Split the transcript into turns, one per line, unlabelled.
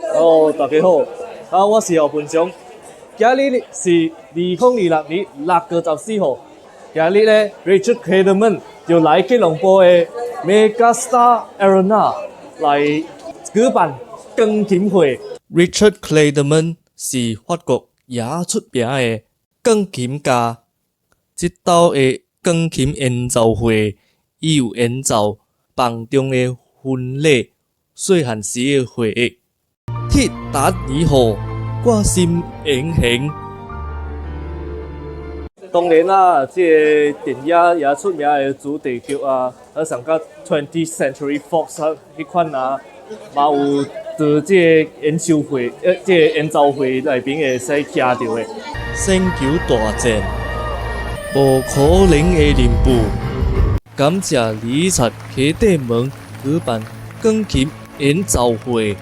哦，大家好，啊，我是姚文祥。今日是2026年6月14號，今日咧，Richard Clayderman 就來吉隆坡的 Megastar Arena 來舉辦鋼琴會。Richard Clayderman 是法國也出名的鋼琴家，這晝的鋼琴演奏會，伊有演奏夢中的婚禮、細漢時的回憶。鐵達尼號，我心永恆。當然啦，這個電影也出名的主題曲啊，啊上甲 Twentieth Century Fox 啊，彼款啊，嘛有佇這個演唱會，這個演奏會內面會使聽著的。星球大戰，無可能的任務。感謝理查凱蒂門舉辦鋼琴演奏會。